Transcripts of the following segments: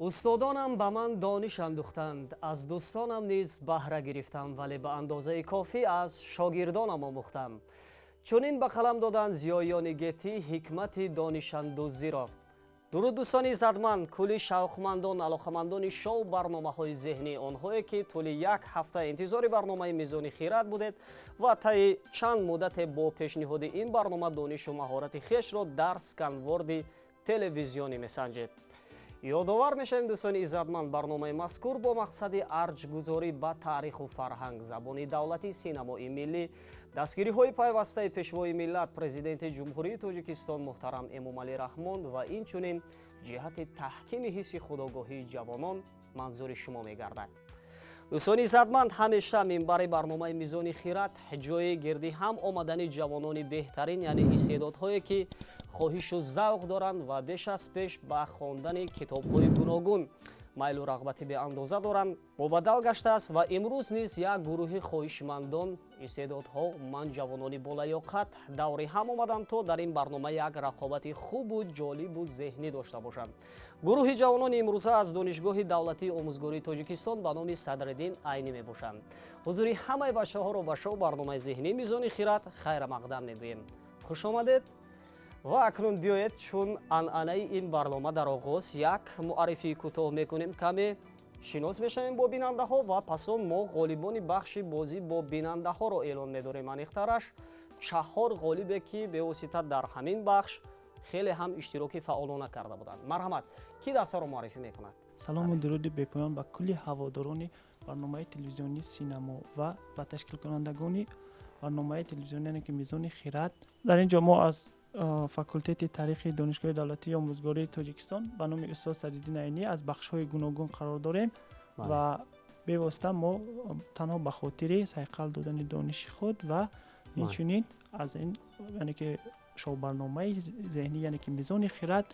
Устодонам ба ман дониш андӯхтанд, аз дӯстонам низ баҳра гирифтам, вале ба андозаи кофӣ аз шогирдонам омӯхтам. Чунин ба қалам доданд зиёиёни гетӣ ҳикмати донишандӯзиро. Дуруд, дӯстони иззатманд, кулли шавқмандон, алоқамандони шоу барномаҳои зеҳнӣ, онҳое ки тӯли як ҳафта интизори барномаи Мизони хирад будед ва таи чанд муддате бо пешниҳоди ин барнома донишу маҳорати хешро дар сканворди телевизионӣ месанҷед. Ёдовар мешавем, дӯстони иззатманд, барномаи мазкур бо мақсади арҷгузорӣ ба таъриху фарҳанг, забони давлатӣ, синамои миллӣ, дастгириҳои пайвастаи Пешвои миллат, Президенти Ҷумҳурии Тоҷикистон муҳтарам Эмомалӣ Раҳмон ва инчунин ҷиҳати таҳкими ҳисси худогоҳии ҷавонон манзури шумо мегардад. Дӯстони иззатманд, ҳамеша минбари барномаи Мизони хирад ҷои гирди ҳам омадани ҷавонони беҳтарин, яъне истеъдодҳое ки хоҳишу завқ доранд ва беш аз пеш ба хондани китобҳои гуногун майлу рағбати беандоза доранд, мубаддал гаштааст ва имрӯз низ як гурӯҳи хоҳишмандон, истеъдодҳо, умуман ҷавонони болаёқат даври ҳам омаданд, то дар ин барнома як рақобати хубу ҷолибу зеҳнӣ дошта бошанд. Гурӯҳи ҷавонони имрӯза аз Донишгоҳи давлатии омӯзгории Тоҷикистон ба номи Садриддин Айнӣ мебошанд. Ҳузури ҳамаи бачаҳоро ба шоу барномаи зеҳнӣ Мизони хирад хайрамақдам мегӯем. Хуш омадед! Ва акнун биёед, чун анъанаи ин барнома, дар оғоз як муаррифии кӯтоҳ мекунем, каме шинос мешавем бо бинандаҳо ва пас он мо ғолибони бахши бозӣ бо бинандаҳоро эълон медорем. Аниқтараш, чаҳор ғолибе ки бевосита дар ҳамин бахш хеле ҳам иштироки фаъолона карда буданд. Марҳамат, кӣ дастаро муаррифӣ мекунад? Салому дуруди бепоён ба кулли ҳаводорони барномаи телевизионии Синамо ва ба ташкилкунандагони барномаи телевизионӣ, яъне ки Мизони хирад. Дар ин ҷо мо аз факултети таърихи Донишгоҳи давлатии омӯзгории Тоҷикистон ба номи устод Садриддин Айнӣ аз бахшҳои гуногун қарор дорем ва бевосита мо танҳо ба хотири сайқал додани дониши худ ва инчунин аз ин, яъне ки шоу-барномаи зеҳнӣ, яъне ки Мизони хирад,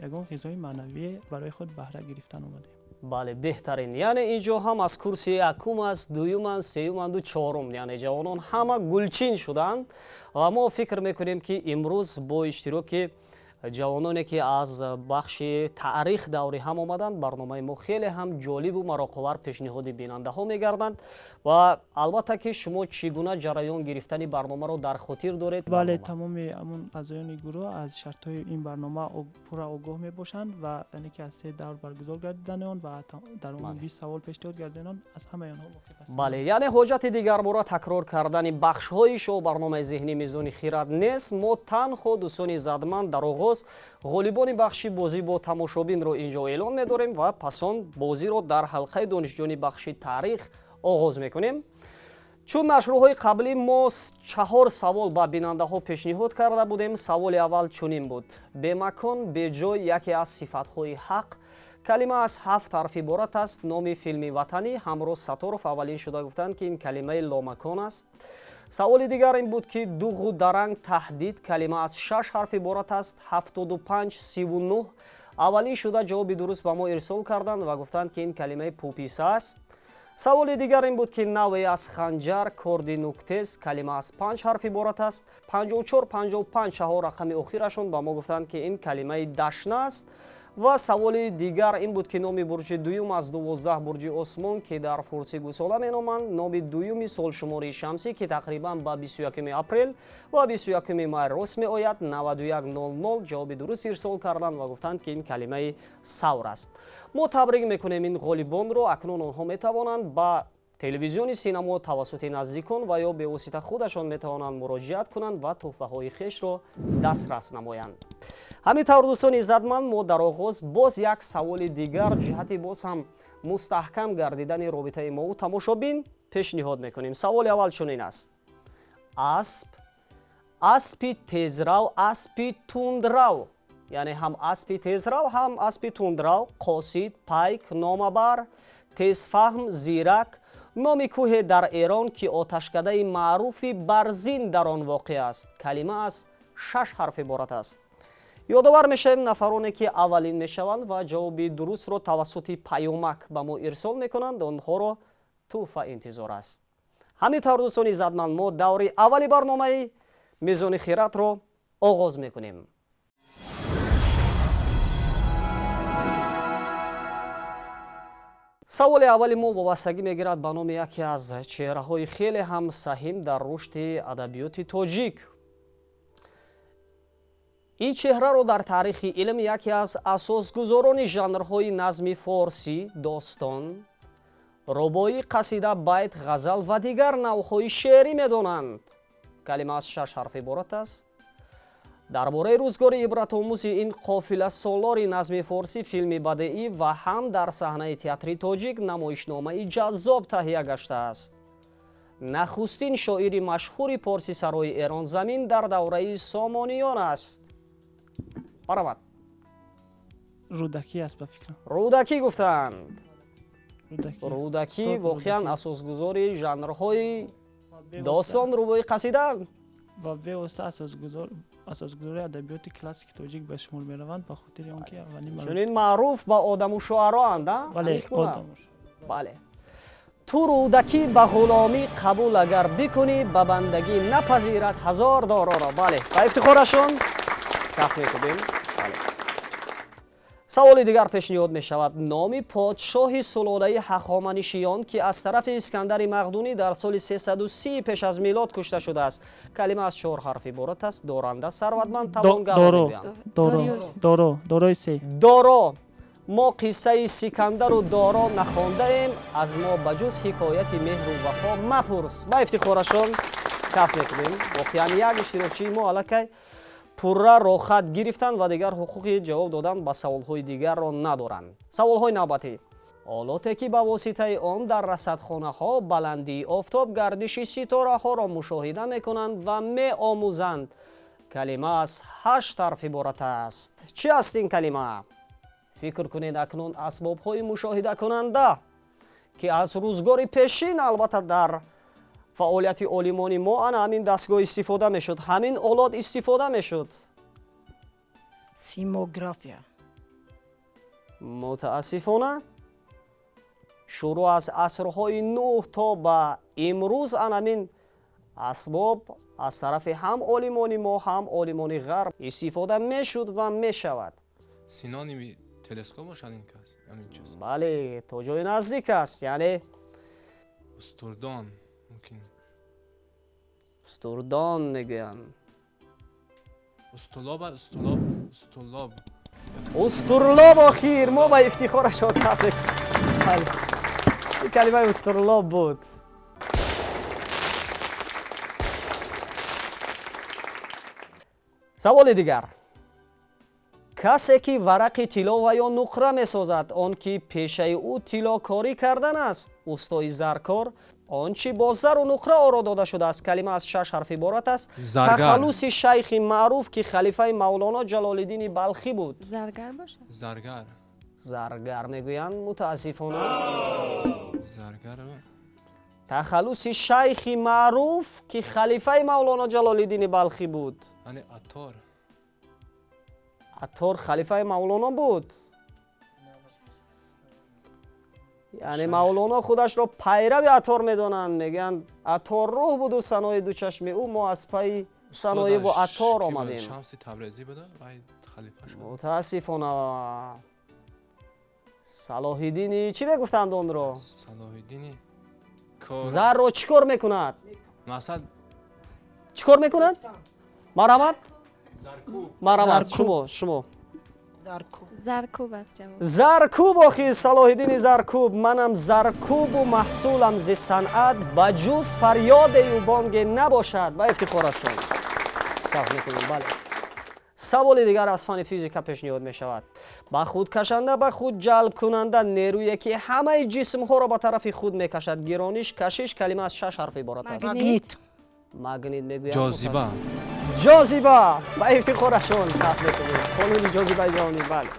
ягон ғизои маънавие барои худ баҳра гирифтан омадем. Бале, беҳтарин. Яъне ин ҷо ҳам аз курси якум аст, дуюманд, сеюманду чорум, яъне ҷавонон ҳама гулчин шуданд ва мо фикр мекунем, ки имрӯз бо иштироки ҷавононе ки аз бахши таърих даври ҳам омаданд, барномаи мо хеле ҳам ҷолибу мароқовар пешниҳоди бинандаҳо мегарданд. Ва албатта ки шумо чӣ гуна ҷараён гирифтани барномаро дар хотир доред? Бале, тамоми ҳамун аъзоёни гурӯҳ аз шартҳои ин барнома пурра огоҳ мебошанд ва яъне ки аз се давр баргузор гардидани он ва дар он 20 савол пешниҳод гардидани он аз ҳамаи онҳо воқиф ҳастанд. Бале, яъне ҳоҷати дигарбора такрор кардани бахшҳои шоу барномаи зеҳнӣ Мизони хирад нест. Мо танҳо, дӯстони иззатманд, дар оғоз ғолибони бахши бозӣ бо тамошобинро ин ҷо эълон медорем ва пас он бозиро дар ҳалқаи донишҷӯёни бахши таърих оғоз мекунем. Чун нашрҳои қаблӣ мо чаҳор савол ба бинандаҳо пешниҳод карда будем. Саволи аввал чунин буд: бемакон, беҷой яке аз сифатҳои ҳақ, калима аз ҳафт ҳарф иборат аст, номи филми ватанӣ. Ҳамроз Сатторов аввалин шуда гуфтанд, ки ин калимаи ломакон аст. Саволи дигар ин буд, ки дуғу даранг, таҳдид, калима аз шаш ҳарф иборат аст. 7539 аввалин шуда ҷавоби дуруст ба мо ирсол карданд ва гуфтанд, ки ин калимаи пуписа аст. Саволи дигар ин буд, ки навъе аз ханҷар, корди нуктез, калима аз панҷ ҳарф иборат аст. 5455, чаҳор рақами охирашон, ба мо гуфтанд, ки ин калимаи дашна аст. Ва саволи дигар ин буд, ки номи бурҷи дуюм аз 12 бурҷи осмон, ки дар фурсӣ гусола меноманд, номи дуюми солшумории шамсӣ, ки тақрибан ба 21 апрел ва 21 май рост меояд. 9100 ҷавоби дуруст ирсол карданд ва гуфтанд, ки ин калимаи савр аст. Мо табрик мекунем ин ғолибонро. Акнун онҳо метавонанд ба телевизиони Синамо тавассути наздикон ва ё бевосита худашон метавонанд муроҷиат кунанд ва тӯҳфаҳои хешро дастрас намоянд. Ҳамин тавр, дӯстони иззатманд, мо дар оғоз боз як саволи дигар ҷиҳати боз ҳам мустаҳкам гардидани робитаи мову тамошобин пешниҳод мекунем. Саволи аввал чунин аст: асп, аспи тезрав, аспи тундрав, яъне ҳам аспи тезрав, ҳам аспи тундрав, қосид, пайк, номабар, тезфаҳм, зирак, номи кӯҳе дар Эрон, ки оташкадаи маъруфи Барзин дар он воқеъ аст, калима аз шаш ҳарф иборат аст. Ёдовар мешавем, нафароне ки аввалин мешаванд ва ҷавоби дурустро тавассути паёмак ба мо ирсол мекунанд, онҳоро тӯҳфа интизор аст. Ҳамин тавр, дӯстони иззатманд, мо даври аввали барномаи Мизони хиратро оғоз мекунем. Саволи аввали мо вобастагӣ мегирад ба номи яке аз чеҳраҳои хеле ҳам саҳим дар рушди адабиёти тоҷик. Ин чеҳраро дар таърихи илм яке аз асосгузорони жанрҳои назми форсӣ, достон, рубоӣ, қасида, байт, ғазал ва дигар навъҳои шеърӣ медонанд. Калима аз 6 ҳарф иборат аст. Дар бораи рӯзгори ибратомӯзи ин қофиласолори назми форсӣ филми бадеӣ ва ҳам дар саҳнаи театри тоҷик намоишномаи ҷаззоб таҳия гаштааст. Нахустин шоири машҳури порсисарои Эронзамин дар давраи Сомониён аст. Баромад. Рӯдакӣ аст ба фикрам. Рӯдакӣ гуфтанд. Рӯдакӣ воқеан асосгузори жанрҳои достон, рубоӣ, қасида ва бевосита асосгузори адабиёти классики тоҷик ба шумор мераванд, ба хотири он ки аввалин чунин маъруф ба одаму шуароанд. Бале. Ту Рӯдакӣ ба ғуломӣ қабул агар бикунӣ, ба бандагӣ напазирад ҳазор дороро. Бале, ба ифтихорашон каф мекунем. Саволи дигар пешниҳод мешавад. Номи подшоҳи сулолаи ҳахоманишиён, ки аз тарафи Искандари Мақдунӣ дар соли 330 пеш аз милод кушта шудааст. Калима аз 4 ҳарф иборат аст. Доранда, сарватманд, тавонгар. Дорои се. Доро. Мо қиссаи Сикандару Доро нахондаем, аз мо ба ҷуз ҳикояти меҳру вафо мапурс. Ба ифтихорашон каф мекунем. Воқеан як иштирокчии мо аллакай пурра рохат гирифтанд ва дигар ҳуқуқи ҷавоб додан ба саволҳои дигарро надоранд. Саволҳои навбатӣ. Олоте, ки ба воситаи он дар расадхонаҳо баландии офтоб, гардиши ситораҳоро мушоҳида мекунанд ва меомӯзанд. Калима аз 8 ҳарф иборат аст. Чӣ аст ин калима? Фикр кунед акнун асбобҳои мушоҳидакунанда, ки аз рӯзгори пешин албатта дар фаъолияти олимони мо ана ҳамин дастгоҳ истифода мешуд, ҳамин олот истифода мешуд. Симография. Мутаассифона шурӯъ аз асрҳои 9 то ба имрӯз ана ҳамин асбоб аз тарафи ҳам олимони мо, ҳам олимони ғарб истифода мешуд ва мешавад. Синоними телескоп бошад ин кас? Бале, то ҷои наздик аст, яъне устурдон. Устурдон мегӯянд. Устулоб, устулоб, устулоб. Устурлоб. Охир мо ба ифтихорашон каф мекунем. Ин калимаи устурлоб буд. Саволи дигар. Касе ки варақи тилло ва ё нуқра месозад, он ки пешаи ӯ тиллокорӣ кардан аст, устои заркор, он чи бо зару нуқра оро дода шудааст. Калима аз 6 ҳарф иборат аст. Тахаллуси шайхи маъруф, ки халифаи Мавлоно Ҷалолиддини Балхӣ буд. Заргар бошад? Заргар. Заргар мегӯянд, мутаассифона. Заргар. Тахаллуси шайхи маъруф, ки халифаи Мавлоно Ҷалолиддини Балхӣ буд. Яъне Аттор. Аттор халифаи Мавлоно буд. Яъне Мавлоно худашро пайрави Аттор медонанд. Мегӯянд Аттор рӯҳ буду санои дучашми ӯ, мо аз пайи саноиву Аттор омадем. Шамси Табрезӣ буда вай халифа шуд. Мутаассифона Салоҳиддини чӣ мегуфтанд онро? Салоҳиддини зарро чӣ кор мекунад? Масад чӣ кор мекунад? Марҳамат? Марҳамат, шумо. Заркуб аст ҷавоб. Заркуб. Охи Салоҳиддини Заркуб. Манам заркубу маҳсулам зи санъат, ба ҷуз фарёдею бонге набошад. Ба ифтихорашон каф мекунем. Бале. Саволи дигар аз фани физика пешниҳод мешавад. Ба худ кашанда, ба худ ҷалбкунанда нерӯе, ки ҳамаи ҷисмҳоро ба тарафи худ мекашад. Гирониш, кашиш. Калима аз 6 ҳарф иборат аст. Магнит. Магнит мегӯянд. Ҷозиба. Ҷозиба. Ба ифтихорашон каф мекунем. Қонуни ҷозибаи ҷаҳонӣ. Бале.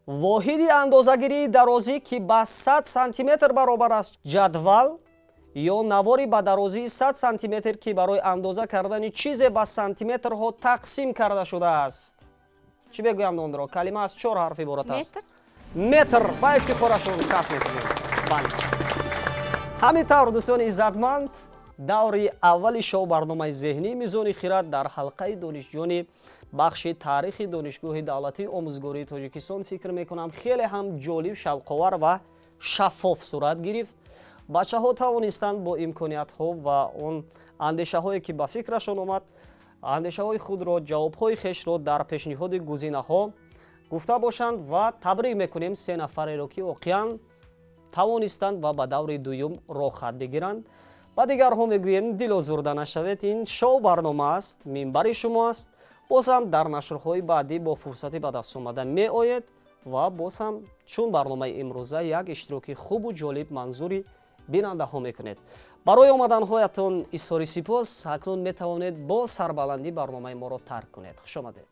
Воҳиди андозагирии дарозӣ, ки ба 100 сантиметр баробар аст. Ҷадвал ё навори ба дарозии 100 сантиметр, ки барои андоза кардани чизе ба сантиметрҳо тақсим карда шудааст. Чӣ мегӯянд онро? Калима аз 4 ҳарф иборат аст. Метр. Ба ифтихорашон каф мекунем. Бале. Ҳамин тавр, дӯстони иззатманд, даври аввали шоу барномаи зеҳнӣ мизони хирад дар ҳалқаи донишҷӯёни Бахши таърихи Донишгоҳи давлатии омӯзгории Тоҷикистон фикр мекунам хеле ҳам ҷолиб, шавқовар ва шаффоф сурат гирифт. Бачаҳо тавонистанд бо имкониятҳо ва он андешаҳое ки ба фикрашон омад, андешаҳои худро, ҷавобҳои хешро дар пешниҳоди гузинаҳо гуфта бошанд ва табрик мекунем се нафареро, ки воқеан тавонистанд ва ба даври дуюм роҳхат бигиранд. Ба дигарҳо мегӯем дилозурда нашавед, ин шоу барнома аст, минбари шумо аст. Боз ҳам дар нашрҳои баъдӣ бо фурсати ба даст омада меоед ва боз ҳам чун барномаи имрӯза як иштироки хубу ҷолиб манзури бинандаҳо мекунед. Барои омаданҳоятон изҳори сипос. Акнун метавонед бо сарбаландӣ барномаи моро тарк кунед. Хуш омадед.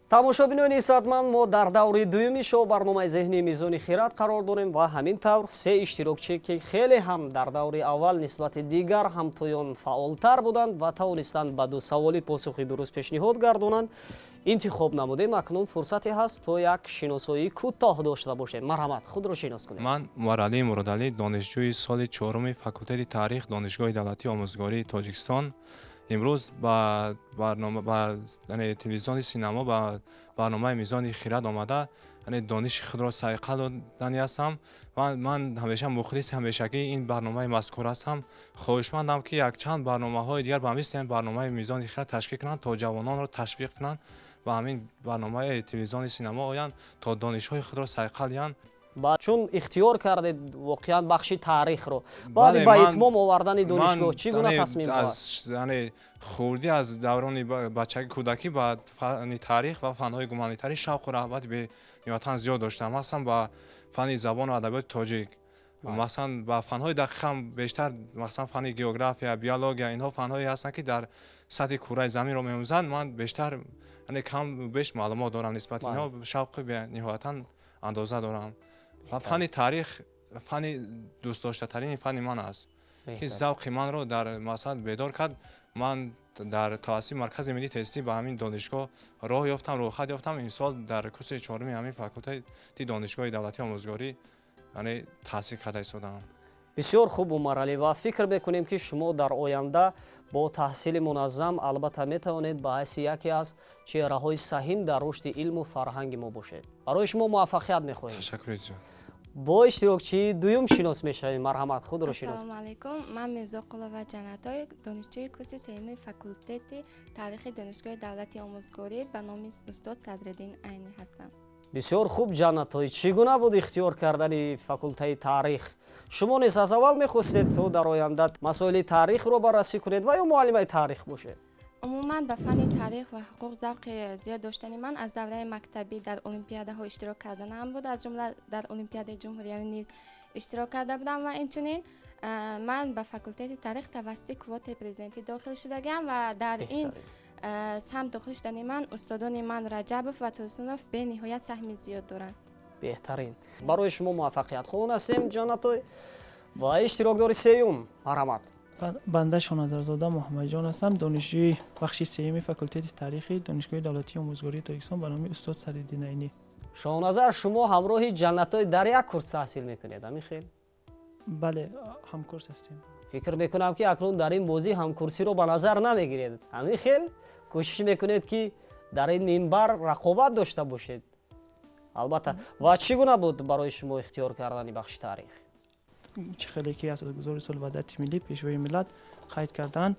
Тамошобинони садманд, мо дар даври дуюми шоу барномаи зеҳнии мизони хират қарор дорем ва ҳамин тавр се иштирокчие, ки хеле ҳам дар даври аввал нисбати дигар ҳамтоён фаъолтар буданд ва тавонистанд ба ду саволи посухи дуруст пешниҳод гардонанд, интихоб намудем. Акнун фурсате ҳаст то як шиносоии кӯтоҳ дошта бошем. Марҳамат, худро шинос кунед. Ман Умаралӣ Муродалӣ, донишҷӯи соли чоруми факултети таърих Донишгоҳи давлатии омӯзгории Тоҷикистон. Имрӯз ба барнома, ба телевизиони синамо, ба барномаи мизони хират омада, яъне дониши худро сайқал додани ҳастам. Ман ҳамеша мухлиси ҳамешагии ин барномаи мазкур ҳастам. Хоҳишмандам, ки якчанд барномаҳои дигар ба мисли ин барномаи мизони хират ташкил кунанд, то ҷавононро ташвиқ кунанд ба ҳамин барномаи телевизиони синамо оянд, то донишҳои худро сайқал диҳанд. Чун ихтиёр кардед воқеан бахши таърихро, баъди ба итмом овардани донишгоҳ чӣ гуна тасмим буд? Яъне хурдӣ аз даврони бачагӣ, кӯдакӣ ба фани таърих ва фанҳои гуманитарӣ шавқу раҳбати бениҳоятан зиёд доштам. Масалан ба фани забону адабиёти тоҷик, масалан ба фанҳои дақиқ ҳам бештар, масалан фани география, биология, инҳо фанҳое ҳастанд, ки дар сатҳи кураи заминро меомӯзанд. Ман бештар, яъне кам беш маълумот дорам нисбати инҳо, шавқи бениҳоятан андоза дорам. Ва фани таърих фани дӯстдоштатарини фани ман аст, ки завқи манро дар масалан бедор кард. Ман дар тавассути маркази миллии тестӣ ба ҳамин донишгоҳ роҳ ёфтам, роҳхат ёфтам. Имсол дар курси чоруми ҳамин факултети Донишгоҳи давлатии омӯзгорӣ, яъне таҳсил карда истодаам. Бисёр хуб, Умаралӣ, ва фикр мекунем, ки шумо дар оянда бо таҳсили муназзам албатта метавонед ба ҳайси яке аз чеҳраҳои саҳим дар рушди илму фарҳанги мо бошед. Барои шумо муваффақият мехоҳем. Ташаккури зиёд. Бо иштирокчии дуюм шинос мешавем. Марҳамат, худро шинос. Ассалому алайкум, ман Мирзоқулова Ҷаннатой, донишҷӯи курси сеюми факултети таърихи Донишгоҳи давлатии омӯзгорӣ ба номи устод Садриддин Айнӣ ҳастам. Бисёр хуб, Ҷаннатой, чӣ гуна буд ихтиёр кардани факултаи таърих? Шумо низ аз аввал мехостед то дар оянда масоили таърихро баррасӣ кунед ва ё муаллимаи таърих бошед? Умуман ба фани таърих ва ҳуқуқ завқи зиёд доштани ман аз давраи мактабӣ дар олимпиадаҳо иштирок карданам буд, аз ҷумла дар олимпиадаи ҷумҳуриявӣ низ иштирок карда будам ва инчунин ман ба факултети таърих тавассути квотаи президентӣ дохил шудагиам ва дар ин самт дохил шудани ман устодони ман Раҷабов ва Турсунов бениҳоят саҳми зиёд доранд. Беҳтарин. Барои шумо муваффақият хоҳон ҳастем, Ҷаннатой. Ва иштирокдори сеюм, марҳамат. Банда Шоназарзода Муҳаммадҷон ҳастам, донишҷӯи бахши сеюми факултети таърихи Донишгоҳи давлатии омӯзгории Тоҷикистон ба номи устод Садриддин Айнӣ. Шоназар, шумо ҳамроҳи Ҷаннатой дар як курс таҳсил мекунед, ҳамин хел? Бале, ҳамкурс ҳастем. Фикр мекунам, ки акнун дар ин бозӣ ҳамкурсиро ба назар намегиред. Ҳамин хел кӯшиш мекунед, ки дар ин минбар рақобат дошта бошед. Албатта. Ва чӣ гуна буд барои шумо ихтиёр кардани бахши таърих? Чӣ хеле ки асосгузори сулҳу ваҳдати миллӣ, пешвои миллат қайд карданд,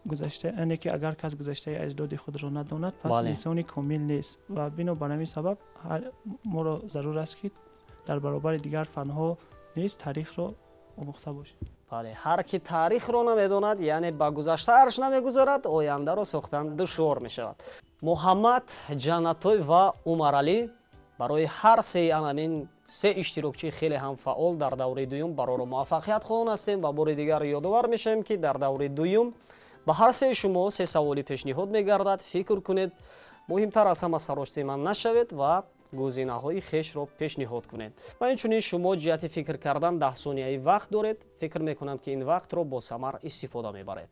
гузашта, яъне ки агар кас гузаштаи аҷдоди худро надонад, пас инсони комил нест ва бино бар ҳамин сабаб моро зарур аст, ки дар баробари дигар фанҳо низ таърихро омӯхта бошем. Бале, ҳар ки таърихро намедонад, яъне ба гузашта арш намегузорад, ояндаро сохтан душвор мешавад. Муҳаммад, Ҷаннатой ва Умаралӣ, барои ҳар сеи анамин се иштирокчӣ хеле ҳам фаъол дар даври дуюм бароро муваффақият хоҳон ҳастем ва бори дигар ёдовар мешавем, ки дар даври дуюм ба ҳар сеи шумо се саволи пешниҳод мегардад. Фикр кунед, муҳимтар аз ҳама сароштиман нашавед ва гузинаҳои хешро пешниҳод кунед. Ва инчунин шумо ҷиҳати фикр кардан 10 сонияи вақт доред. Фикр мекунам, ки ин вақтро бо самар истифода мебаред.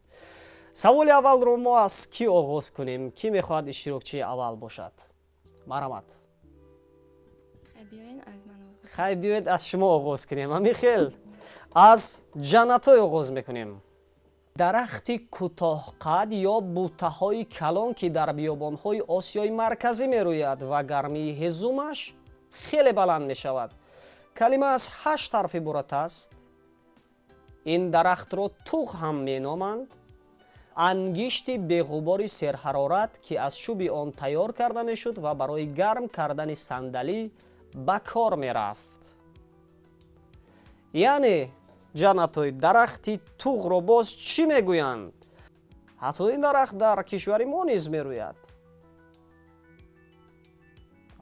Саволи аввалро мо аз кӣ оғоз кунем? Кӣ мехоҳад иштирокчии аввал бошад? Марҳамат. Хай, биёед аз шумо оғоз кунем. Ҳамин хел аз Ҷаннатой оғоз мекунем. Дарахти кӯтоҳқад ё бутаҳои калон, ки дар биёбонҳои Осиёи Марказӣ мерӯяд ва гармии ҳезумаш хеле баланд мешавад. Калима аз 8 ҳарф иборат аст. Ин дарахтро туғ ҳам меноманд. Ангишти беғубори серҳарорат, ки аз чӯби он тайёр карда мешуд ва барои гарм кардани сандалӣ ба кор мерафт. Яъне, Ҷаннатой, дарахти туғро боз чӣ мегӯянд? Ҳатто ин дарахт дар кишвари мо низ мерӯяд.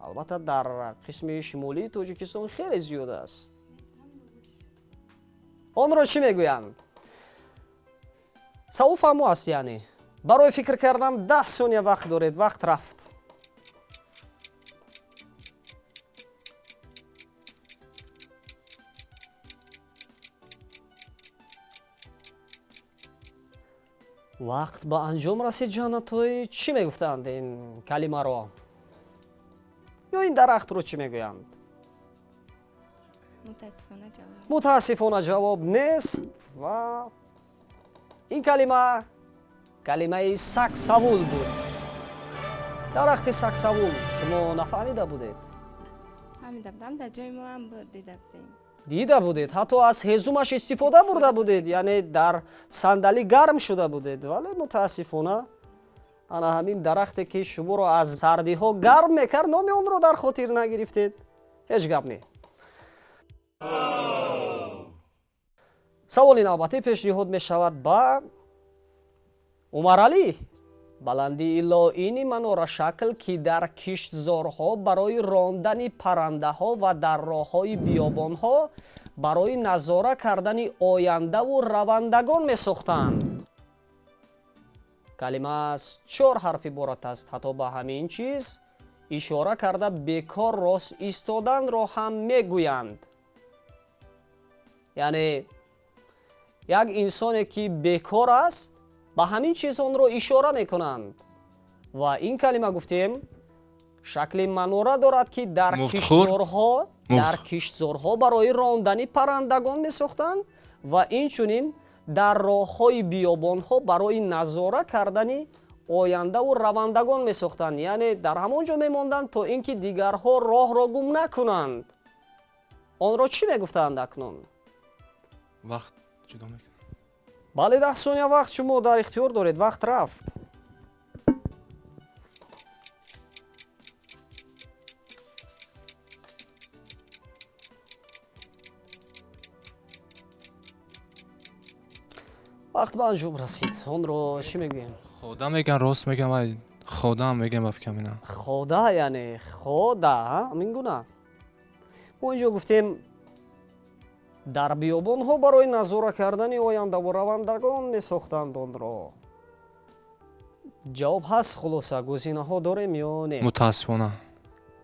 Албатта, дар қисми шимолии Тоҷикистон хеле зиёд аст. Онро чӣ мегӯянд? Савол фаҳмо аст, яъне барои фикр кардан 10 сония вақт доред. Вақт рафт. Вақт ба анҷом расид. Ҷаннатой, чӣ мегуфтанд ин калимаро ё ин дарахтро чӣ мегӯянд? Мутаассифона ҷавоб нест ва ин калима калимаи саксавул буд. Дарахти саксавул шумо нафаҳмида будед? Фаҳмида будам, дар ҷои мо ҳам буд, дида будем. Дида будед, ҳатто аз ҳезумаш истифода бурда будед, яъне дар сандалӣ гарм шуда будед, вале мутаассифона ана ҳамин дарахте, ки шуморо аз сардиҳо гарм мекард, номи онро дар хотир нагирифтед. Ҳеҷ гап не. Саволи навбатӣ пешниҳод мешавад ба Умаралӣ. Баландии лоини манорашакл, ки дар киштзорҳо барои рондани паррандаҳо ва дар роҳҳои биёбонҳо барои назора кардани ояндаву равандагон месохтанд. Калима аз 4 ҳарф иборат аст. Ҳатто ба ҳамин чиз ишора карда бекор рост истоданро ҳам мегӯянд. Яъне як инсоне, ки бекор аст, ба ҳамин чиз онро ишора мекунанд. Ва ин калима, гуфтем, шакли манора дорад, ки дар киштзорҳо барои рондани паррандагон месохтанд ва инчунин дар роҳҳои биёбонҳо барои назора кардани ояндаву равандагон месохтанд. Яъне дар ҳамон ҷо мемонданд, то ин ки дигарҳо роҳро гум накунанд. Онро чӣ мегуфтанд акнун? Вақт ҷудо мекунад. Бале, 10 сония вақт шумо дар ихтиёр доред. Вақт рафт. Вақт ба анҷом расид. Онро чӣ мегӯем? Хода мегӯян, рост мегӯян, вай хода ҳам мегӯян ба фикрам ина. Хода, яъне хода, ҳамин гуна. Мо инҷо гуфтем, дар биёбонҳо барои назора кардани ояндаву равандагон месохтанд онро. Ҷавоб ҳаст, хулоса гузинаҳо дорем ё не? Мутаассифона.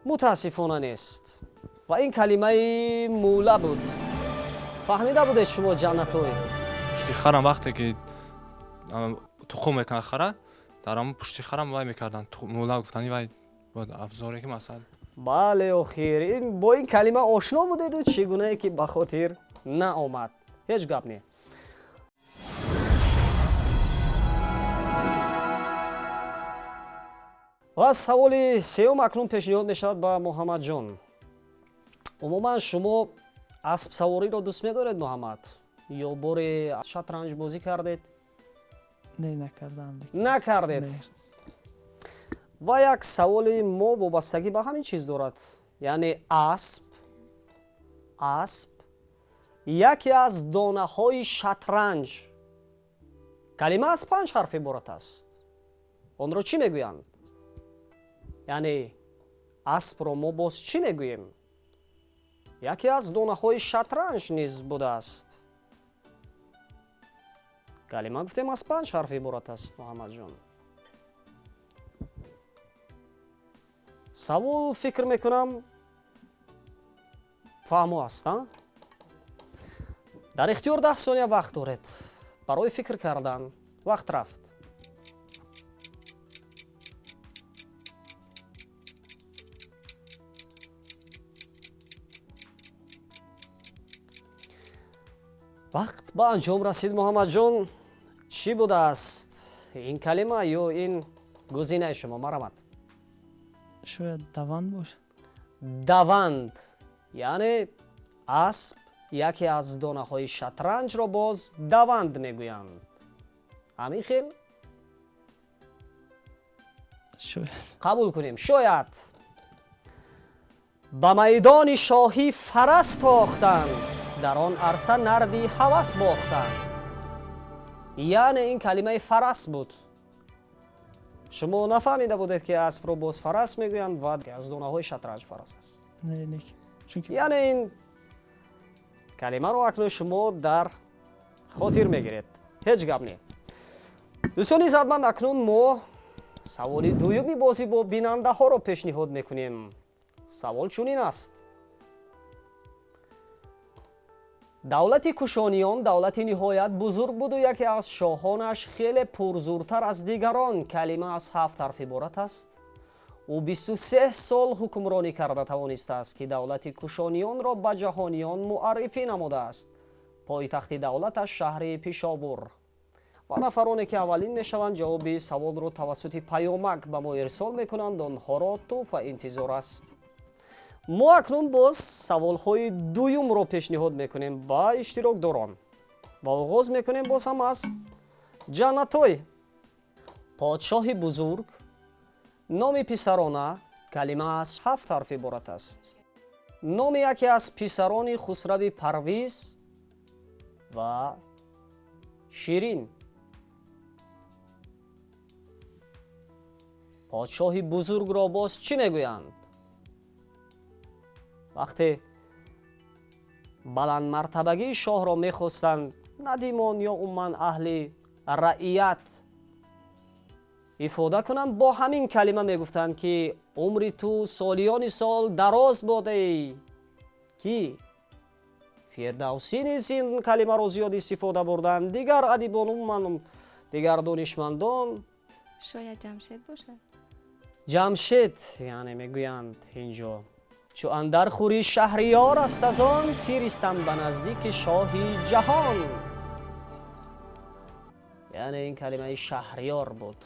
Мутаассифона нест. Ва ин калимаи мӯла буд. Фаҳмида будед шумо, Ҷаннатой? Пушти харам вақте ки тухм мекунад хара, дар ҳамон пушти харам вай мекарданд. Мӯла гуфтани вай бояд абзоре ки масалан. Бале, охир бо ин калима ошно будеду чӣ гунае ки ба хотир наомад. Ҳеҷ гап не. Ва саволи сеюм акнун пешниҳод мешавад ба Муҳаммадҷон. Умуман шумо аспсавориро дӯст медоред, Муҳаммад? Ё боре шатранҷ бозӣ кардед? Не, накардам. Накардед. Ва як саволи мо вобастагӣ ба ҳамин чиз дорад. Яъне асп яке аз донаҳои шатранҷ. Калима аз 5 ҳарф иборат аст. Онро чӣ мегӯянд? Яъне аспро мо боз чӣ мегӯем? Яке аз донаҳои шатранҷ низ будааст. Калима, гуфтем, аз 5 ҳарф иборат аст, Муҳаммадҷон. Савол, фикр мекунам, фаҳмо аст, а? Дар ихтиёр 10 сония вақт доред барои фикр кардан. Вақт рафт. Вақт ба анҷом расид. Муҳаммадҷон, чӣ будааст ин калима ё ин гузинаи шумо? Марҳамат. Шояд даванд бошад. Даванд, яъне асп, яке аз донаҳои шатранҷро боз даванд мегӯянд. Ҳамин хел? Шояд. Қабул кунем, шояд. Ба майдони шоҳӣ фарас тохтанд, дар он арса нарди ҳавас бохтанд. Яъне ин калимаи фарас буд. Шумо нафаҳмида будед, ки аспро боз фарас мегӯянд ва аз донаҳои шатранҷ фарас аст? Не, не, чунки Яъне ин калимаро акнун шумо дар хотир мегиред. Ҳеҷ гап не. Дӯстони иззатманд, акнун мо саволи дуюми бозӣ бо бинандаҳоро пешниҳод мекунем. Савол чунин аст: давлати кушониён давлати ниҳоят бузург буду яке аз шоҳонаш хеле пурзуртар аз дигарон. Калима аз ҳафт ҳарф иборат аст. Ӯ 23 сол ҳукмронӣ карда тавонистааст, ки давлати кушониёнро ба ҷаҳониён муаррифӣ намудааст. Пойтахти давлаташ шаҳри Пешовур. Ва нафароне ки аввалин мешаванд, ҷавоби саволро тавассути паёмак ба мо ирсол мекунанд, онҳоро тӯҳфа интизор аст. Мо акнун боз саволҳои дуюмро пешниҳод мекунем ба иштирокдорон ва оғоз мекунем боз ҳам аз Ҷаннатой. Подшоҳи бузург, номи писарона, калима аз ҳафт ҳарф иборат аст. Номи яке аз писарони Хусрави Парвиз ва Ширин. Подшоҳи бузургро боз чӣ мегӯянд? Вақте баландмартабагии шоҳро мехостанд надимон ё умуман аҳли раият ифода кунанд, бо ҳамин калима мегуфтанд, ки умри ту солиёни сол дароз бодаи. Ки Фирдавсӣ низ ин калимаро зиёд истифода бурданд, дигар адибон, умуман дигар донишмандон. Шояд Ҷамшед бошад. Ҷамшед, яъне мегӯянд инҷо: чу андар хӯри шаҳриёр аст, аз он фиристам ба наздики шоҳи ҷаҳон. Яъне ин калимаи шаҳриёр буд.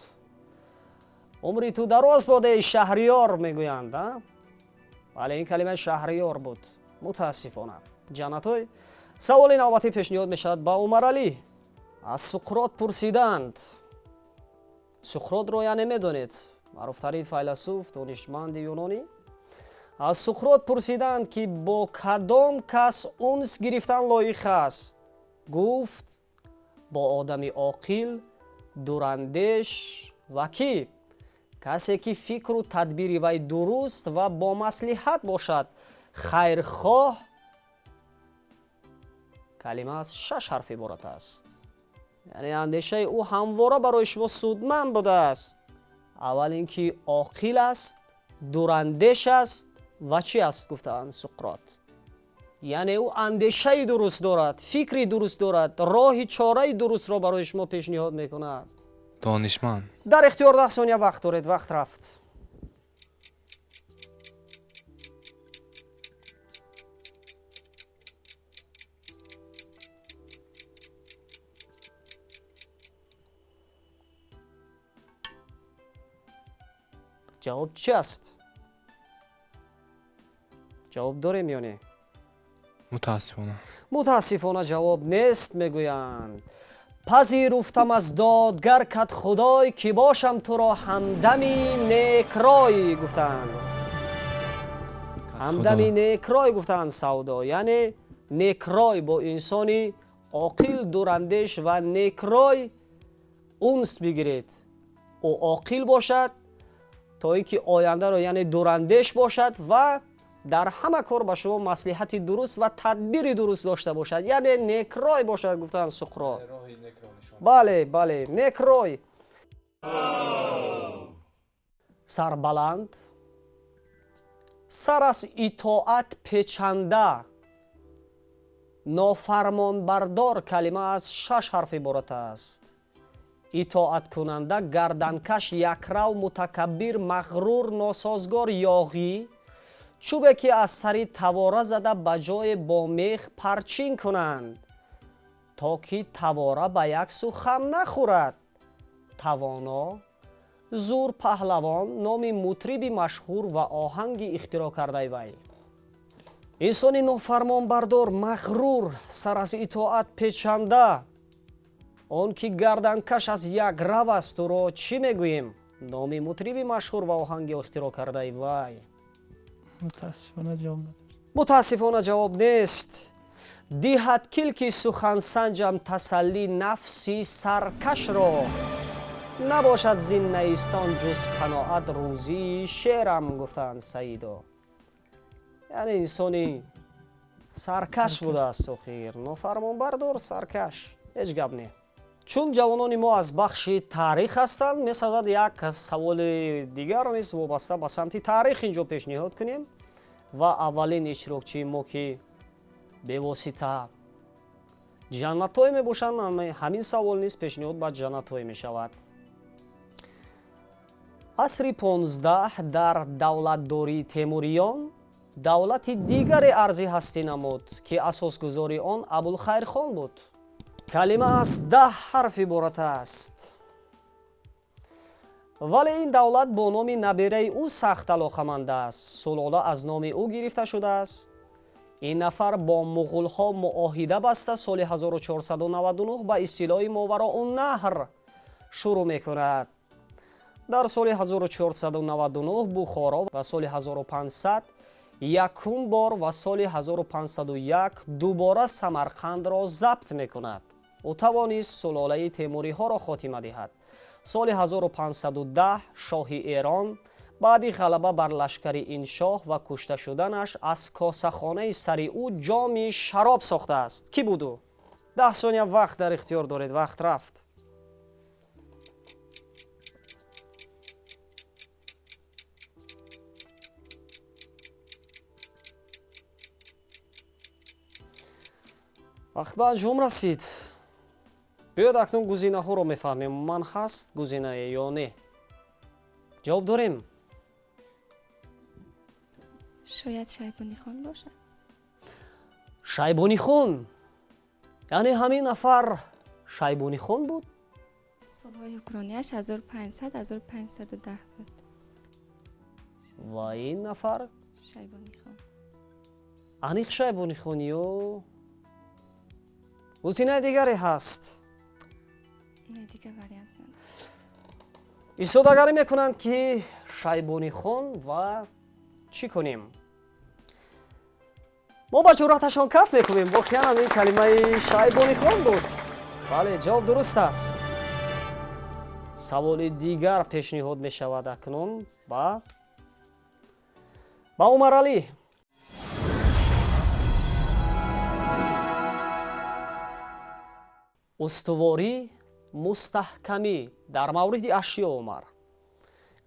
Умри ту дароз бодаи шаҳриёр мегӯянд. Вале ин калимаи шаҳриёр буд, мутаассифона. Ҷаннатой. Саволи навбатӣ пешниҳод мешавад ба Умаралӣ. Аз Суқрот пурсиданд. Суқротро яъне медонед, маъруфтарин файласуф, донишманди юнонӣ. Аз Суқрот пурсиданд, ки бо кадом кас унс гирифтан лоиқ аст. Гуфт: бо одами оқил, дурандеш ва кӣ? Касе ки фикру тадбири вай дуруст ва бомаслиҳат бошад, хайрхоҳ. Калима аз шаш ҳарф иборат аст. Яъне андешаи ӯ ҳамвора барои шумо судманд будааст. Аввал ин ки оқил аст, дурандеш аст ва чӣ аст, гуфтаанд Суқрот. Яъне ӯ андешаи дуруст дорад, фикри дуруст дорад, роҳи чораи дурустро барои шумо пешниҳод мекунад. Донишманд. Дар ихтиёр 10 сония вақт доред. Вақт рафт. Ҷавоб чӣ аст? Ҷавоб дорем ё не? Мутаассифона. Мутаассифона, ҷавоб нест мегӯянд. Пазируфтам аз додгар кад худой, ки бошам туро ҳамдами некрой, гуфтанд. Ҳамдами некрой, гуфтанд савдо. Яъне некрой, бо инсони оқил, дурандеш ва некрой унс бигиред. Ӯ оқил бошад, то ин ки ояндаро, яъне дурандеш бошад ва дар ҳама кор ба шумо маслиҳати дуруст ва тадбири дуруст дошта бошад, яъне некрой бошад, гуфтанд Суқрот. Бале, бале, некрой. Сарбаланд, сар аз итоат печанда, нофармонбардор. Калима аз шаш ҳарф иборат аст. Итоаткунанда, гарданкаш, якрав, мутакаббир, мағрур, носозгор, ёғӣ, чӯбе ки аз сари тавора зада ба ҷое бо мех парчин кунанд. То ки тавора ба як су хам нахӯрад. Тавоно, зур паҳлавон, номи мутриби машҳур ва оҳанги ихтироъ кардаи вай. Инсони нофармонбардор, мағрур, сар аз итоат печанда, он ки гарданкаш аз як рав аст, ӯро чӣ мегӯем? Номи мутриби машҳур ва оҳанги ихтироъ кардаи вай. Мутаассифона ҷавоб надорам. Мутаассифона ҷавоб нест. Диҳад килки сухансанҷам тасалли нафси саркашро. Набошад зин наистон ҷуз қаноат рӯзии шерам, гуфтанд Саидо. Яъне инсони саркаш будааст охир, нофармонбардор, саркаш, ҳеҷ гап не. Чун ҷавонони мо аз бахши таърих ҳастанд, месазад як саволи дигар низ вобаста ба самти таърих инҷо пешниҳод кунем ва аввалин иштирокчии мо, ки бевосита ҷаннатҳое мебошанд, ҳамин савол низ пешниҳод ба ҷаннатҳое мешавад. Асри 15 дар давлатдории Темуриён давлати дигаре арзи ҳастӣ намуд, ки асосгузори он Абулхайрхон буд. Калима аз 10 ҳарф иборат аст. Вале ин давлат бо номи набераи ӯ сахт алоқаманд аст. Сулола аз номи ӯ гирифта шудааст. Ин нафар бо муғулҳо муоҳида баста соли 1499 ба истилоҳи Мовароуннаҳр шурӯъ мекунад. Дар соли 1499 Бухоро ва соли 1500 якум бор ва соли 1501 дубора Самарқандро забт мекунад. Ӯ тавонист сулолаи темуриҳоро хотима диҳад. Соли 1510 шоҳи Эрон баъди ғалаба бар лашкари ин шоҳ ва кушта шуданаш аз косахонаи сари ӯ ҷоми шароб сохтааст. Кӣ буд ӯ? 10 сония вақт дар ихтиёр доред. Вақт рафт. Вақт ба анҷом расид. Биёед акнун гузинаҳоро мефаҳмем. Ман ҳаст гузинае ё не? Ҷавоб дорем? Шояд Шайбонихон бошад. Шайбонихон? Яъне ҳамин нафар Шайбонихон буд? Солҳои ҳукмронияш 1500 1510 буд. Ва ин нафар? Шайбонихон. Аниқ Шайбонихон ё гузинаи дигаре ҳаст? Не, дигар вариант надорам. Истодагарӣ мекунанд, ки Шайбонихон ва чӣ кунем? Мо ба ҷуръаташон каф мекунем. Воқеан ин калимаи Шайбонихон буд. Бале, ҷавоб дуруст аст. Саволи дигар пешниҳод мешавад акнун ба Умаралӣ. Устуворӣ, мустаҳкамӣ дар мавриди ашё. Умар,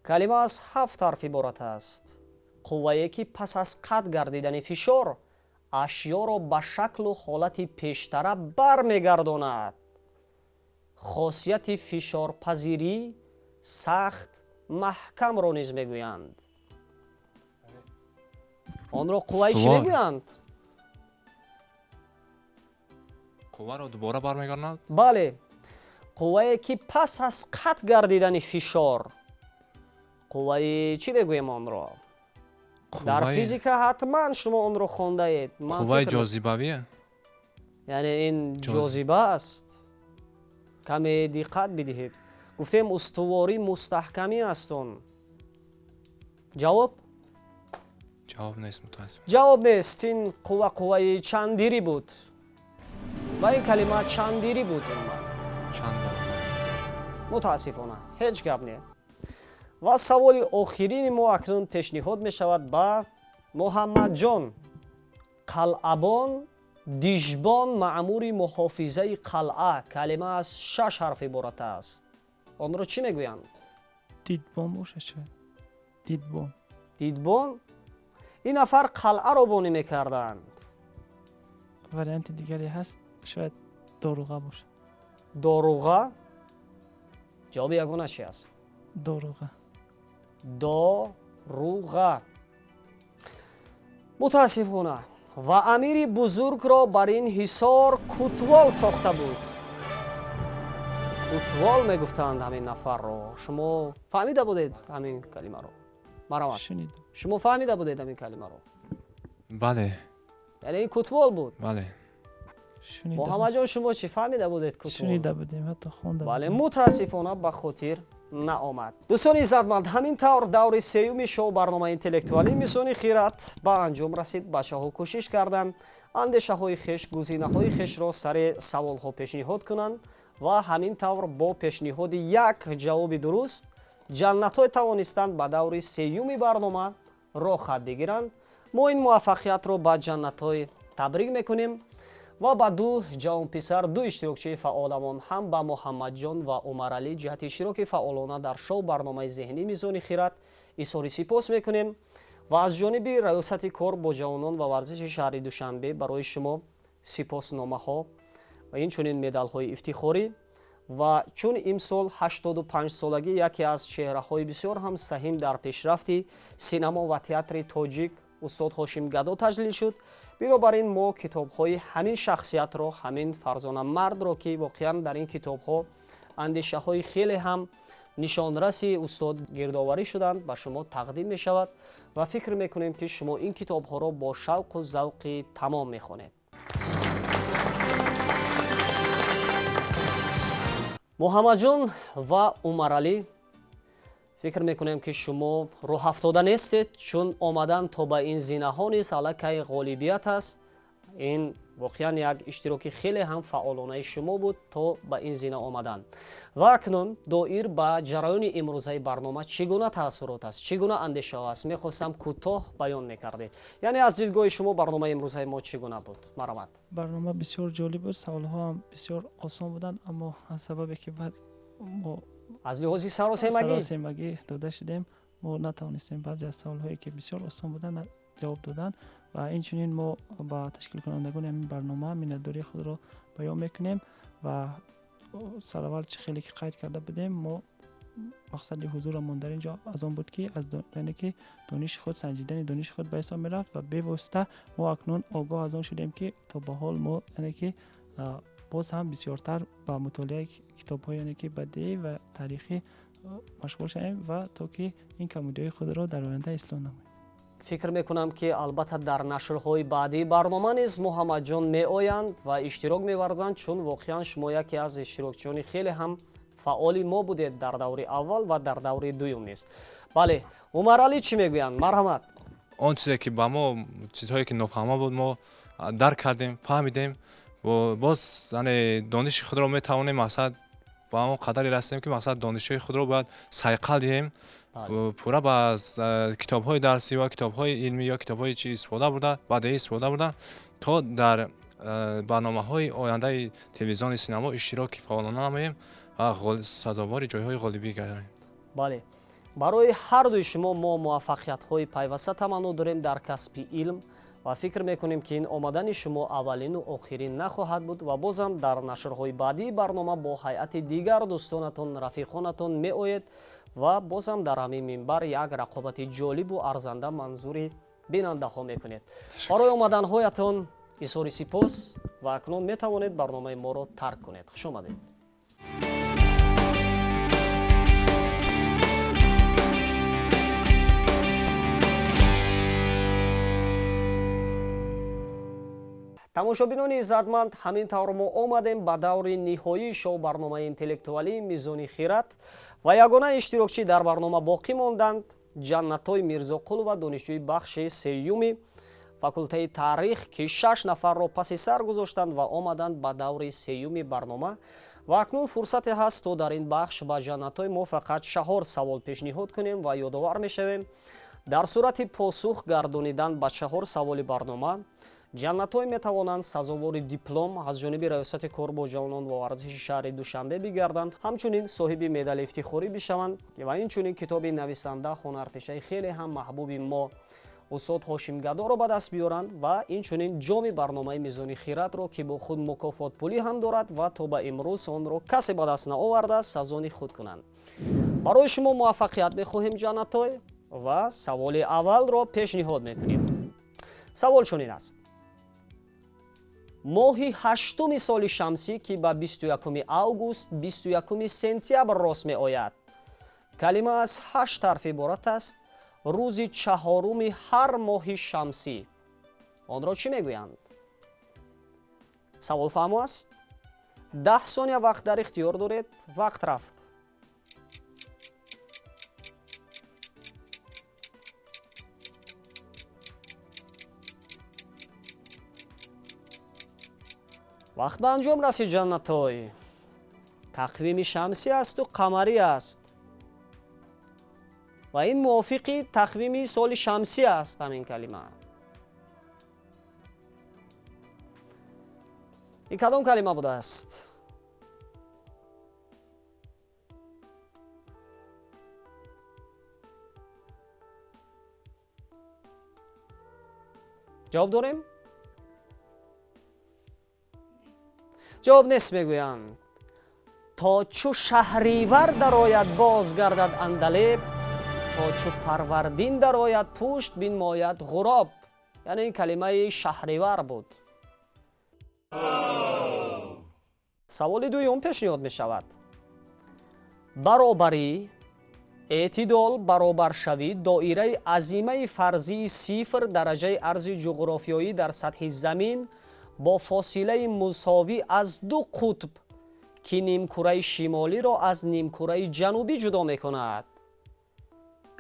калима аз 7 ҳарф иборат аст. Қуввае ки пас аз қатъ гардидани фишор ашёро ба шаклу ҳолати пештара бармегардонад. Хосияти фишорпазирӣ, сахт, маҳкамро низ мегӯянд. Онро қувваи чӣ мегӯянд? Қувваро дубора бармегардонад? Бале, қуввае ки пас аз қатъ гардидани фишор, қувваи чӣ мегӯем онро? Дар физика ҳатман шумо онро хондаед. Қувваи ҷозибавӣ? Яъне ин ҷозиба аст. Каме диққат бидиҳед. Гуфтем устуворӣ, мустаҳкамӣ аст он. Ҷавоб? Ҷавоб нест, мутаассиф. Ҷавоб нест. Ин қувва қувваи чандирӣ буд. Ва ин калима чандирӣ буд. Чанд баробар? Мутаассифона ҳеҷ гап не. Ва саволи охирини мо акнун пешниҳод мешавад ба Муҳаммадҷон. Қалъабон, дижбон, маъмури муҳофизаи қалъа. Калима аз 6 ҳарф иборат аст. Онро чӣ мегӯянд? Дидбон бошад шояд. Дидбон. Дидбон? Ин нафар қалъаро бонӣ мекарданд. Варианти дигаре ҳаст, шояд доруға бошад. Доруға? Ҷавоби ягона чи аст? Доруға. Доруға. Мутаассифона Ва амири бузургро бар ин ҳисор кутвол сохта буд. Кутвол мегуфтанд ҳамин нафарро. Шумо фаҳмида будед ҳамин калимаро? Марҳамат, шумо фаҳмида будед ҳамин калимаро? Бале. Яъне ин кутвол буд? Бале. Муҳаммадҷон, шумо чӣ фаҳмида будед кутвол? Шунида будем, ҳатто хонда. Бале, мутаассифона ба хотир наомад. Дӯстони иззатманд, ҳамин тавр даври сеюми шоу барномаи интеллектуалӣ Мизони хират ба анҷом расид. Бачаҳо кӯшиш карданд андешаҳои хеш, гузинаҳои хешро сари саволҳо пешниҳод кунанд ва ҳамин тавр бо пешниҳоди як ҷавоби дуруст Ҷаннатой тавонистанд ба даври сеюми барнома роҳ хат бигиранд. Мо ин муваффақиятро ба Ҷаннатой табрик мекунем ва ба ду ҷавонписар, ду иштирокчии фаъоламон, ҳам ба Муҳаммадҷон ва Умаралӣ ҷиҳати иштироки фаъолона дар шоу барномаи зеҳнӣ Мизони хират изҳори сипос мекунем ва аз ҷониби Раёсати кор бо ҷавонон ва варзиши шаҳри Душанбе барои шумо сипосномаҳо ва инчунин медалҳои ифтихорӣ. Ва чун имсол 85-солагӣ яке аз чеҳраҳои бисёр ҳам саҳим дар пешрафти синамо ва театри тоҷик устод Ҳошим Гадо таҷлил шуд, бинобар ин мо китобҳои ҳамин шахсиятро, ҳамин фарзона мардро, ки воқеан дар ин китобҳо андешаҳои хеле ҳам нишонраси устод гирдоварӣ шуданд, ба шумо тақдим мешавад ва фикр мекунем, ки шумо ин китобҳоро бо шавқу завқи тамом мехонед. Муҳаммадҷон ва Умаралӣ, фикр мекунем, ки шумо рӯҳафтода нестед, чун омадан то ба ин зинаҳо низ аллакай ғолибият аст. Ин воқеан як иштироки хеле ҳам фаъолонаи шумо буд то ба ин зина омадан. Ва акнун доир ба ҷараёни имрӯзаи барнома чӣ гуна таассурот аст, чӣ гуна андешаҳо аст, мехостам кӯтоҳ баён мекардед. Яъне аз дидгоҳи шумо барномаи имрӯзаи мо чӣ гуна буд? Марҳамат. Барнома бисёр ҷолиб буд, саволҳо ҳам бисёр осон буданд, аммо аз сабабе ки баъд мо аз лиҳози саросемагӣ дода шудем, мо натавонистем баъзе аз саволҳое ки бисёр осон буданд ҷавоб додан. Ва инчунин мо ба ташкилкунандагони ҳамин барнома миннатдории худро баён мекунем ва сараввал чӣ хеле ки қайд карда будем, мо мақсади ҳузурамон дар ин ҷо аз он буд ки яъне ки дониши худ, санҷидани дониши худ ба ҳисоб мерафт ва бевосита мо акнун огоҳ аз он шудем, ки то ба ҳол мо яъне ки боз ҳам бисёртар ба мутолиаи китобҳои яъне ки бадеӣ ва таърихӣ машғул шавем ва то ки ин камбудиҳои худро дар оянда ислоҳ намоем. Фикр мекунам, ки албатта дар нашрҳои баъдии барнома низ Муҳаммадҷон меоянд ва иштирок меварзанд, чун воқеан шумо яке аз иштирокчиёни хеле ҳам фаъоли мо будед дар даври аввал ва дар даври дуюм низ. Бале, Умаралӣ чӣ мегӯянд? Марҳамат. Он чизе ки ба мо, чизҳое ки нофаҳмо буд, мо дарк кардем, фаҳмидем. Боз яъне дониши худро метавонем мақсад ба он қадаре расем, ки мақсад донишҳои худро бояд сайқал диҳем, пурра ба китобҳои дарсӣ ва китобҳои илмӣ ё китобҳои чи истифода бурда, бадеӣ истифода бурда, то дар барномаҳои ояндаи телевизиони синамо иштироки фаъолона намоем ва сазовори ҷойҳои ғолибӣ гардем. Бале, барои ҳар дуи шумо мо муваффақиятҳои пайваста таманно дорем дар касби илм ва фикр мекунем, ки ин омадани шумо аввалину охирин нахоҳад буд ва бозам дар нашрҳои баъдии барнома бо ҳайати дигар дӯстонатон, рафиқонатон меоед ва бозам дар ҳамин минбар як рақобати ҷолибу арзанда манзури бинандаҳо мекунед. Барои омаданҳоятон изҳори сипос ва акнун метавонед барномаи моро тарк кунед. Хуш омадед. Тамошобинони иззатманд, ҳамин тавр мо омадем ба даври ниҳоии шоу барномаи интеллектуалии Мизони хират ва ягона иштирокчӣ дар барнома боқӣ монданд Ҷаннатой Мирзоқулова, донишҷӯи бахши сеюми факултаи таърих, ки шаш нафарро паси сар гузоштанд ва омаданд ба даври сеюми барнома. Ва акнун фурсате ҳаст, то дар ин бахш ба Ҷаннатой мо фақат чаҳор савол пешниҳод кунем ва ёдовар мешавем: дар сурати посух гардонидан ба чаҳор саволи барнома Ҷаннатой метавонанд сазовори диплом аз ҷониби Раёсати кор бо ҷавонон ва варзиши шаҳри Душанбе бигарданд, ҳамчунин соҳиби медали ифтихорӣ бишаванд ва инчунин китоби нависанда, ҳунарпешаи хеле ҳам маҳбуби мо устод Ҳошим Гадоро ба даст биёранд ва инчунин ҷоми барномаи Мизони хиратро, ки бо худ мукофотпулӣ ҳам дорад ва то ба имрӯз онро касе ба даст наовардааст, аз они худ кунанд. Барои шумо муваффақият мехоҳем, Ҷаннатой, ва саволи аввалро пешниҳод мекунем. Савол чунин аст. Моҳи ҳаштуми соли шамсӣ, ки ба 21 август 21 сентябр рост меояд. Калима аз ҳашт ҳарф иборат аст. Рӯзи чаҳоруми ҳар моҳи шамсӣ. Онро чӣ мегӯянд? Савол фаҳмо аст? 10 сония вақт дар ихтиёр доред. Вақт рафт. Вақт ба анҷом расид, Ҷаннатой. Тақвими шамсӣ асту қамарӣ аст ва ин мувофиқи тақвими соли шамсӣ аст ҳамин калима. Ин кадом калима будааст? Ҷавоб дорем? Ҷавоб нест, мегӯянд. То чу шаҳривар дарояд боз гардад андалеб, то чу фарвардин дарояд пушт бинмояд ғуроб. Яъне ин калимаи шаҳривар буд. Саволи дуюм пешниҳод мешавад. Баробарӣ, эътидол, баробаршавӣ, доираи азимаи фарзии сифр дараҷаи арзи ҷуғрофиёӣ дар сатҳи замин бо фосилаи мусовӣ аз ду қутб, ки нимкураи шимолиро аз нимкураи ҷанубӣ ҷудо мекунад.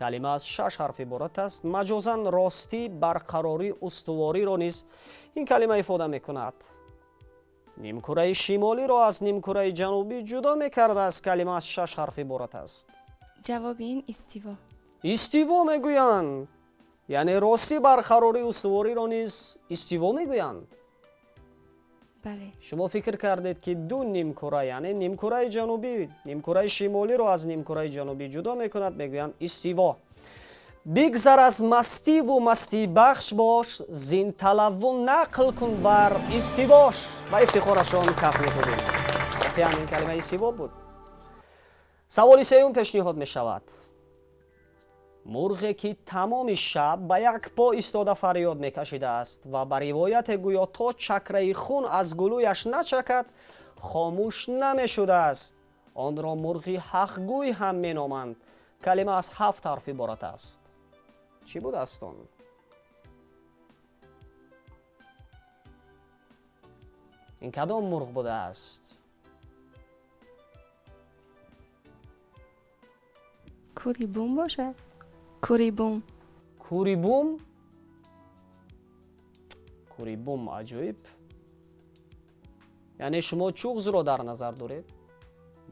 Калима аз шаш ҳарф иборат аст. Маҷозан ростӣ, барқарорӣ, устувориро низ ин калима ифода мекунад. Нимкураи шимолиро аз нимкураи ҷанубӣ ҷудо мекардааст. Калима аз шаш ҳарф иборат аст. Ҷавоби ин истиво. Истиво мегӯянд. Яъне ростӣ, барқарорӣ, устувориро низ истиво мегӯянд. Бале. Шумо фикр кардед, ки ду нимкура, яъне нимкураи ҷанубӣ, нимкураи шимолиро аз нимкураи ҷанубӣ ҷудо мекунад, мегӯянд истиво. Бигзар аз мастиву мастибахш бош, зин талавву нақл кун бар истивош. Ба ифтихорашон каф мекунем. Воқеан ин калима истиво буд. Саволи сеюм пешниҳод мешавад. Мурғе, ки тамоми шаб ба як по истода фарёд мекашидааст ва ба ривояте гӯё то чакраи хун аз гулӯяш начакад, хомӯш намешудааст. Онро мурғи ҳақгӯй ҳам меноманд. Калима аз ҳафт ҳарф иборат аст. Чӣ будааст он? Ин кадом мурғ будааст? Кури бум бошад? Кури бум. Кури бум? Кури бум, аҷоиб. Яъне шумо чуғзро дар назар доред?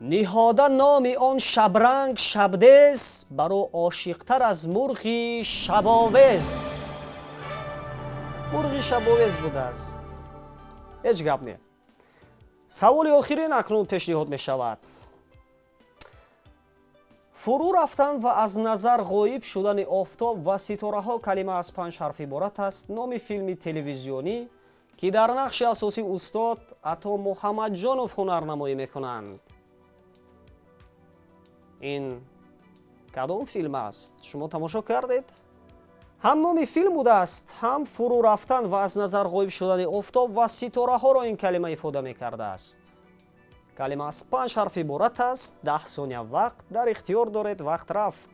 Ниҳода номи он шабранг шабдез, бар ӯ ошиқтар аз мурғи шабовез. Мурғи шабовез будааст. Ҳеҷ гап не. Саволи охирин акнун пешниҳод мешавад. Фурӯ рафтан ва аз назар ғоиб шудани офтоб ва ситораҳо калима аз панҷ ҳарф иборат аст. Номи филми телевизионӣ, ки дар нақши асосӣ устод Ато Муҳаммадҷонов ҳунарнамоӣ мекунанд. Ин кадом филм аст? Шумо тамошо кардед? Ҳам номи филм будааст, ҳам фурӯ рафтан ва аз назар ғоиб шудани офтоб ва ситораҳоро ин калима ифода мекардааст. Калима аз панҷ ҳарф иборат аст. 10 сония вақт дар ихтиёр доред. Вақт рафт.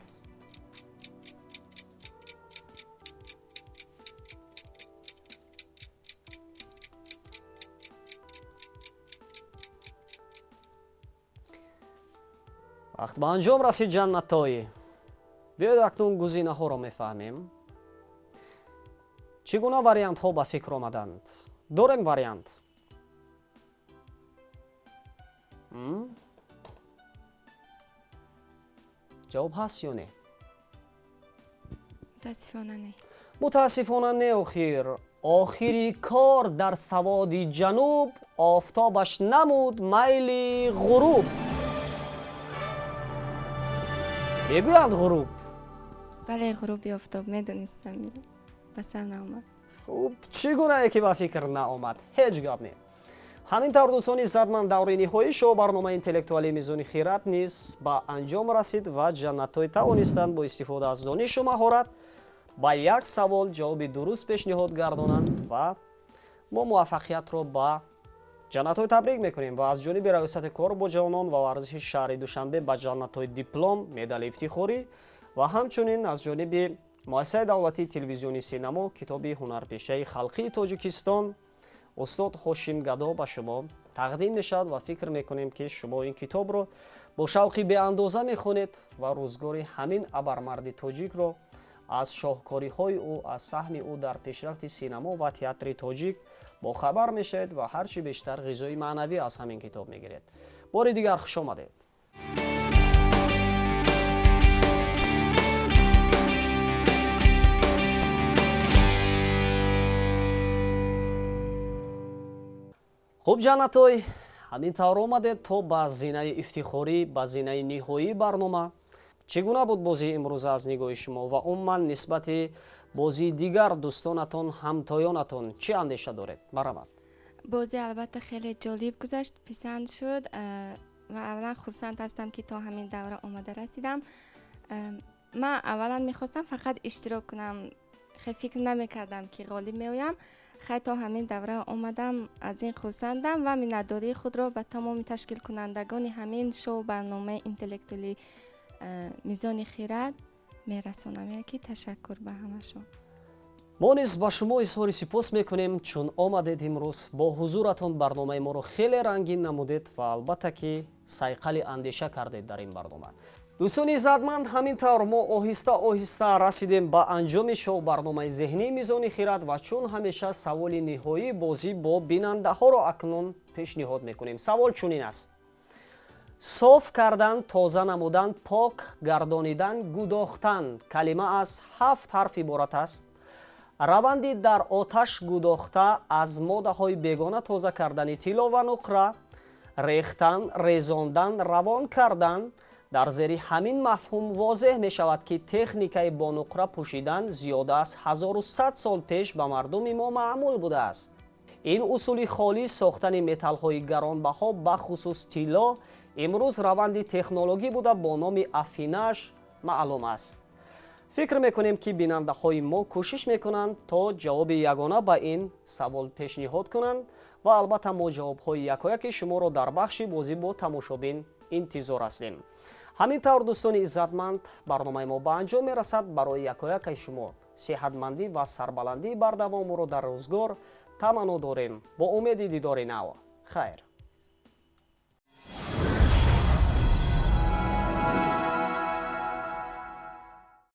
Вақт ба анҷом расид, Ҷаннатоӣ. Биёед акнун гузинаҳоро мефаҳмем. Чӣ гуна вариантҳо ба фикр омаданд? Дорем вариант. Ҷавоб ҳаст ё не? Мутаассифона не. Мутаассифона не. Охир охири кор дар саводи ҷануб офтобаш намуд майли ғуруб. Мегӯянд ғуруб? Бале, ғуруби офтоб, медонистам, ба сар наомад. Хуб, чӣ гунае ки ба фикр наомад? Ҳеҷ гап не. Ҳамин тавр, дӯстони иззатманд, даври ниҳоии шоу барномаи интеллектуалии Мизони хират низ ба анҷом расид ва Ҷаннатҳои тавонистанд бо истифода аз донишу маҳорат ба як савол ҷавоби дуруст пешниҳод гардонанд ва Мо муваффақиятро ба Ҷаннатой табрик мекунем ва аз ҷониби Раёсати кор бо ҷавонон ва варзиши шаҳри Душанбе ба Ҷаннатой диплом, медали ифтихорӣ ва ҳамчунин аз ҷониби Муассисаи давлатии телевизиони Синамо китоби ҳунарпешаи халқии Тоҷикистон устод Ҳошим Гадо ба шумо тақдим мешавад ва фикр мекунем, ки шумо ин китобро бо шавқи беандоза мехонед ва рӯзгори ҳамин абармарди тоҷикро аз шоҳкориҳои ӯ, аз саҳми ӯ дар пешрафти синамо ва театри тоҷик бохабар мешавед ва ҳарчи бештар ғизои маънавӣ аз ҳамин китоб мегиред. Бори дигар хуш омадед. Хуб, Ҷаннатой, ҳамин тавр омадед то ба зинаи ифтихорӣ, ба зинаи ниҳоии барнома. Чӣ гуна буд бозии имрӯза аз нигоҳи шумо ва умуман нисбати бозии дигар дӯстонатон, ҳамтоёнатон чӣ андеша доред? Марҳамат. Бозӣ албатта хеле ҷолиб гузашт, писанд шуд ва аввалан хурсанд ҳастам, ки то ҳамин давра омада расидам. Ман аввалан мехостам фақат иштирок кунам, хеле фикр намекардам, ки ғолиб меоям. Хай, то ҳамин давра омадам, аз ин хурсандам ва миннатдории худро ба тамоми ташкилкунандагони ҳамин шоу барномаи интеллектуалӣ Мизони хирад мерасонам, яъне ки ташаккур ба ҳамашон. Мо низ ба шумо изҳори сипос мекунем, чун омадед имрӯз, бо ҳузуратон барномаи моро хеле рангин намудед ва албатта ки сайқали андеша кардед дар ин барнома. Дӯстони иззатманд, ҳамин тавр мо оҳиста оҳиста расидем ба анҷоми шоу барномаи зеҳнии Мизони хирад ва чун ҳамеша саволи ниҳоии бозӣ бо бинандаҳоро акнун пешниҳод мекунем. Савол чунин аст: соф кардан, тоза намудан, пок гардонидан, гудохтан калима аз ҳафт ҳарф иборат аст. Раванди дар оташ гудохта аз моддаҳои бегона тоза кардани тилло ва нуқра, рехтан, резондан, равон кардан. Дар зери ҳамин мафҳум возеҳ мешавад, ки техникаи бо нуқра пӯшидан зиёда аз 1100 сол пеш ба мардуми мо маъмул будааст. Ин усули холис сохтани металлҳои гаронбаҳо, бахусус тилло, имрӯз раванди технологӣ буда бо номи афинаж маълум аст. Фикр мекунем, ки бинандаҳои мо кӯшиш мекунанд то ҷавоби ягона ба ин савол пешниҳод кунанд ва албатта мо ҷавобҳои якояки шуморо дар бахши бозӣ бо тамошобин интизор ҳастем. Ҳамин тавр, дӯстони иззатманд, барномаи мо ба анҷом мерасад. Барои якоякаи шумо сеҳатмандӣ ва сарбаландии бардавомро дар рӯзгор таманно дорем. Бо умеди дидори нав, хайр.